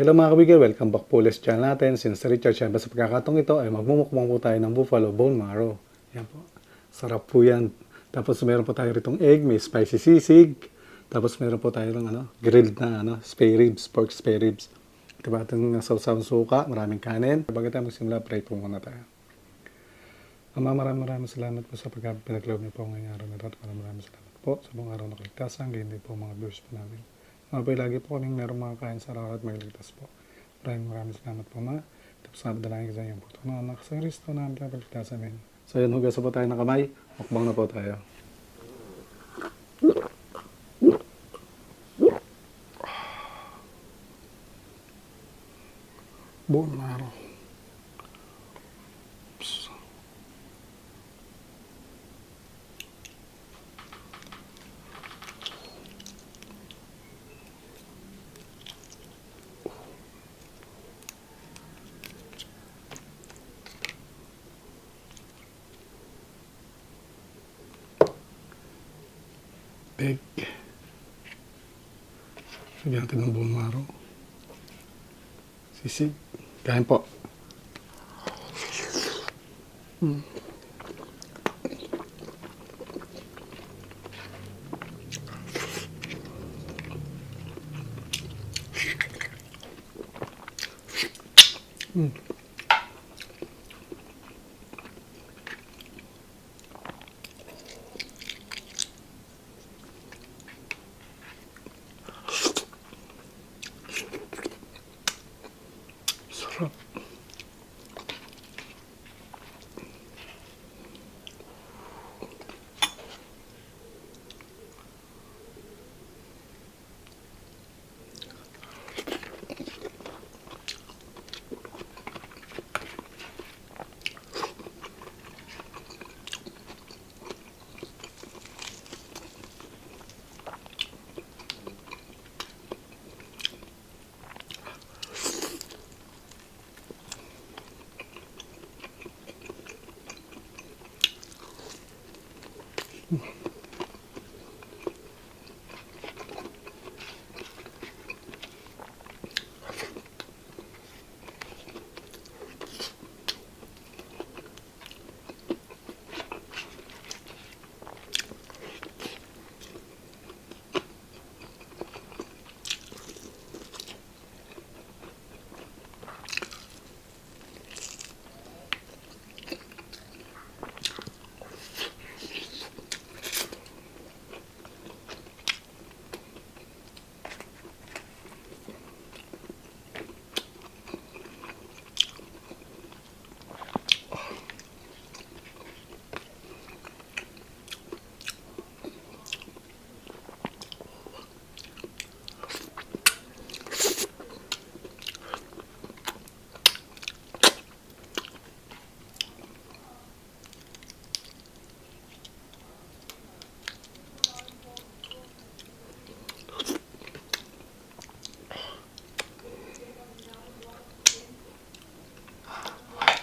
Hello, mga kabigay, welcome back po ulit sa channel natin. Since Richard, syempre sa pagkakataong ito ay magmumukbang po tayo ng buffalo bone marrow. Yan po. Sarap po yan. Tapos meron po tayo ritong egg, may spicy sisig. Tapos meron po tayo ng grilled na spare ribs, pork spare ribs. Diba ating sawsawang suka, maraming kanin. Bago tayo magsimula, pray po muna tayo. Ama, maraming maraming salamat po sa pagpinagkaloob niyo po ngayong araw na ito. At maraming maraming salamat po sa buong araw na kaligtasan, gayon din po mga viewers po namin. Mga po, lagi po kaming merong mga kain sa araw at magligtas po. Maraming maraming salamat po, Ma. Tapos na dalangin ko sa inyong po na anak sa Kristo na aming pagligtas. Amen. So yun, hugas po tayo ng kamay. Mukbang na po tayo. Bone marrow. Oops. Egg. Lagyan natin ng bone marrow. Sisig. Kain po. Sarap.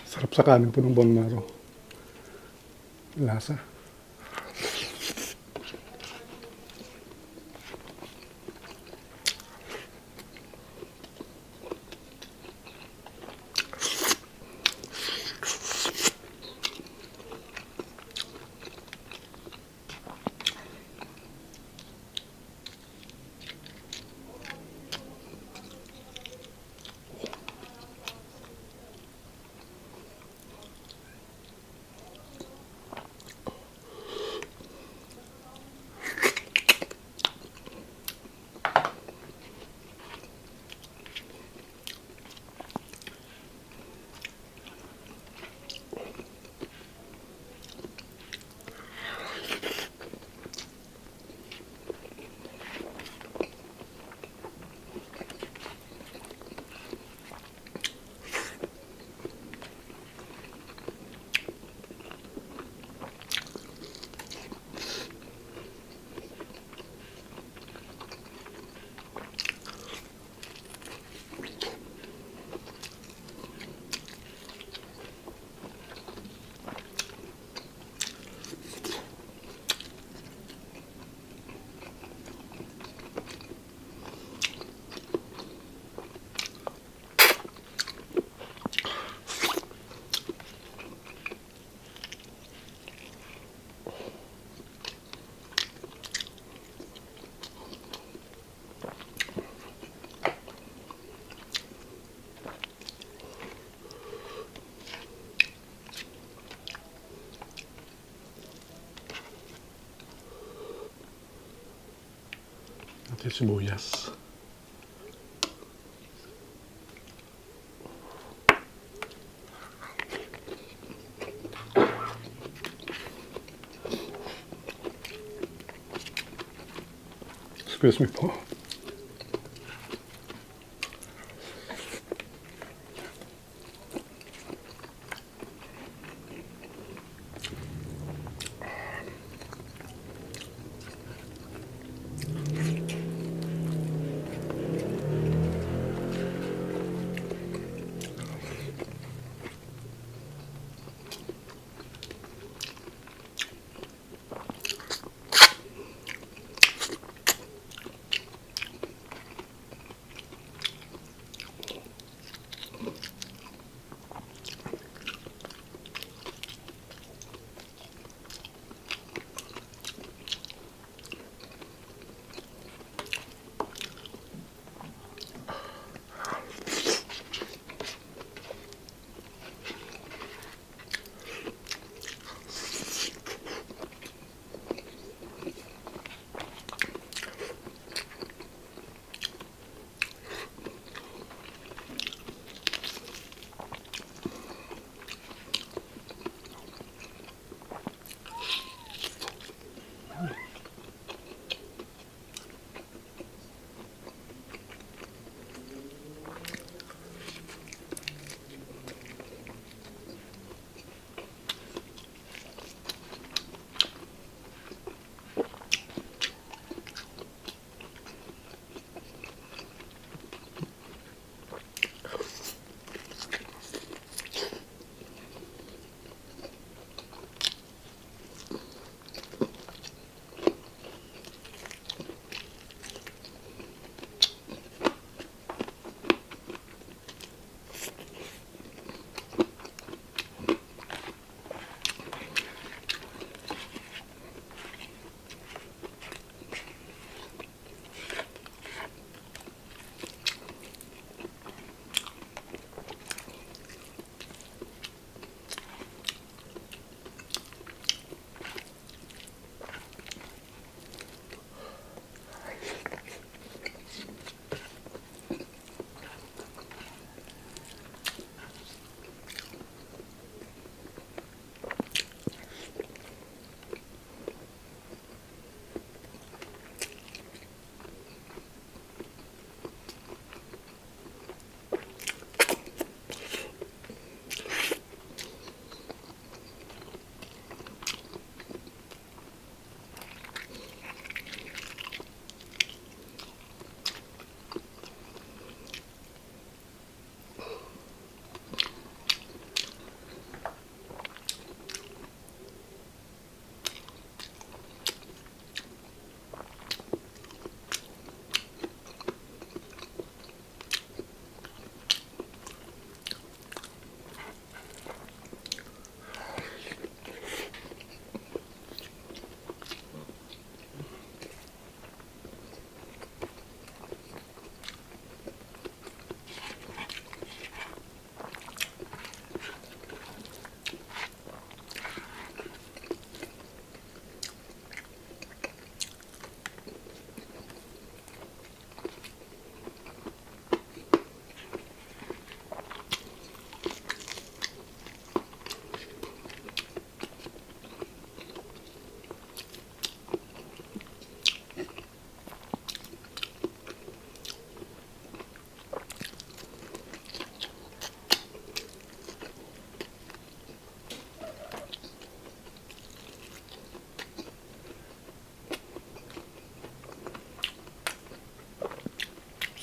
Sarap sa kanin po ng bone marrow. Lasa. Natin sibuyas. Excuse me po.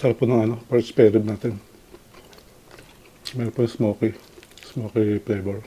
Sarap po ng ano, pork spare rib natin. Meron po smoky flavor.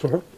Sarap.